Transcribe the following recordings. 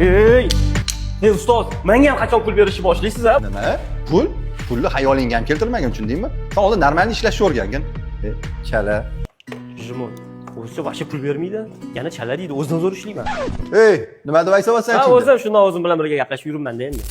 Ey! Ey ustoz, menga ham qachon pul berishni boshlaysiz a? Nima? Pul? Pulni xayolingga ham keltirmagin, tushundingmi? Sen oldin нормально ishlashni o'rgangin. E, chala. Jimon. O'zi вообще pul bermaydi. Yana chala deydi, o'zidan zo'r ishlayman. Ey, nima deb aytyapsan? Ha, o'zim shundan o'zim bilan birga gaplashib yuribman-da endi.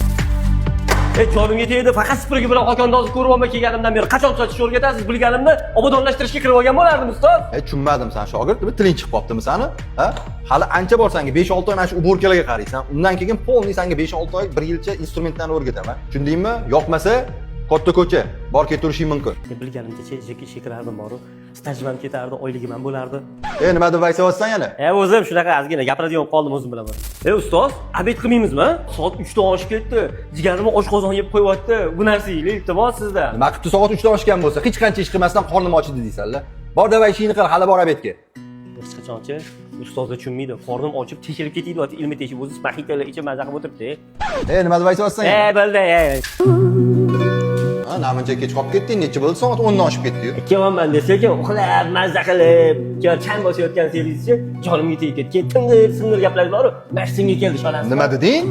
Ey, jonimga tegdi, faqat supurgi bilan xokandozib ko'ryapman kelganimdan beri. Qachon tuzatishni o'rgatasiz bilganimda obodonlashtirishga kirib olgan bo'lardim, ustoz. E, tushunmadim san, shogird, nima tiling chiqib qolibdimi sani? Ha? Hali ancha bor sanga 5-6 oy mana shu уборка larga qaraysan. Undan keyin полный sanga 5-6 oy, 1 yilcha instrumentlarni o'rgataman. Tushundingmi? Yoqmasa katta ko'cha, bor ketaverishing mumkin. E, bilganimcha ishga kirardim boru. Stajim ham ketardi, oyligim ham bo'lardi. E, nima deb aytyapsan yana? E, o'zim shunaqa ozgina gapiradigan bo'lib qoldim o'zim bilan. E, ustoz, обед qilmaymizmi? Soat 3 dan oshib ketdi. Jigarimni oshqozon yeb qo'yyapti. Bu narsa yeylik, iltimos sizdan. Nima qilibdi soat 3 dan oshgan bo'lsa, hech qancha ish qilmasdan qornim ochdi deysanlar. Bor, давай, ishingni qil, hali bor обед ga. Hech qachonchi ustozlar tushunmaydi. Qornim ochib teshilib ketadi, ilma teshib o'zi mojitolar ichib maza qilib o'tiribdi. E, nima deb aytyapsan E, yana? bo'ldi, e. Ha, namuncha kech qolib ketding, necha bo'ldi? Soat 10 dan oshib ketdi-yu. Kelyapman desa lekin uxlab mazza qilib chang bosayotgan sevgisichi jonimga tegib ketdi. Keyin tindir sindir gaplar boru, mashinaga keldi, ishonasizmi? Nima deding?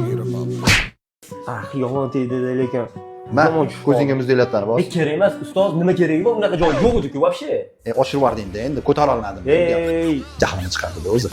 Ah, yomon tegdi lekin. Ma, Yomon tushib qoldi. ko'zingga muzlaylatlar bos. E, kerak emas, ustoz, nima keragi bor? Unaqa joy yo'q edi-ku вообще. E, oshirib yubording-da, endi ko'tara olmadim. Ey, Jahlimni chiqardi o'zi.